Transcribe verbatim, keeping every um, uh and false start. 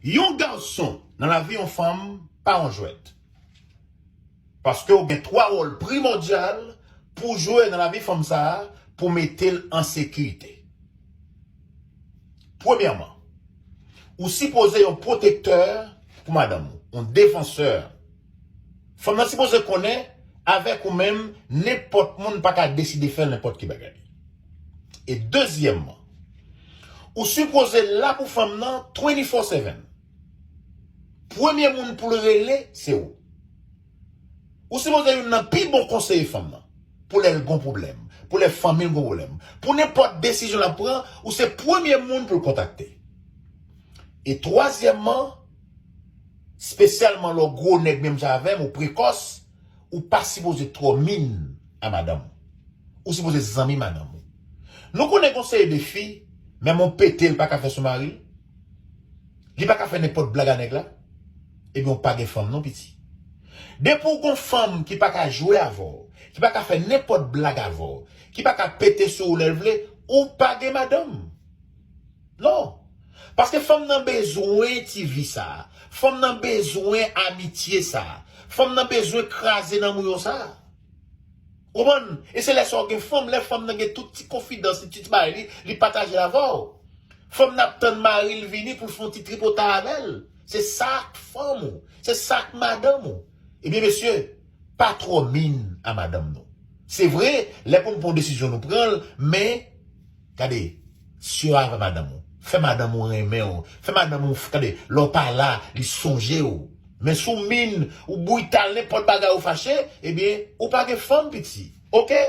Yon gason nan lavi yon fanm pa yon jwèt. Paske ou gen twa wòl primòdyal pou jwe nan lavi fanm sa a pou mete l an sekirite. Premyèman, ou sipoze yon pwotektè pou madanm ou, yon defansè. Fanm nan sipoze konnen, avèk ou menm, nenpòt moun pa ka deside fè l nenpòt ki bagay. E dezyèmman, ou sipoze la pou fanm nan twenty-four seven. Premye moun pou l rele, se ou. Ou sipoze youn nan pi bon konseye fanm nan. Pou lè l gon pwoblèm, pou lè fanmi l gon pwoblèm, pou nenpòt desizyon l ap pran, ou se premye moun pou l kontakte. E twazyèmman, espesyalman lè w gwo nèg menm jan avè m, ou prekòs, ou pa sipoze twò min a madanm ou. Ou sipoze zanmi madanm ou. Nou konnen gon seri de fi, menm yon pete l pa ka fè sou mari l. Li pa ka fè nenpòt blag a nèg la. Ebyen, ou pa gen fanm non, piti. Depi w gon fanm ki pa ka jwe avè w, ki pa ka fè nenpòt blag avè w, ki pa ka pete sou ou lè l vle, ou pa gen madanm. Non. Paske fanm nan bezwen ti vi sa. Fanm nan bezwen amitye sa. Fanm nan bezwen kraze nan mouyon sa. Ou konprann? E se lè sa w gen fanm, lè fanm nan gen tout ti konfidans li, ti bagay li, li pataje l avè w. Fanm nan ap tann mari l vini pou l fè yon ti tripotay avè l. Se sa k fanm ou. Se sa k madanm ou. Ebyen, mesye, pa twò min a madanm nou. Se vre, lè pou n pran yon desizyon, nou pran l, men, gade, sure avè madanm ou. Fè madanm ou renmen w. Fè madanm ou, gade, lè w pa la, li sonje w. Men si w min, ou brital, nenpòt bagay ou fache, ebyen, ou pa gen fanm, piti. Oke?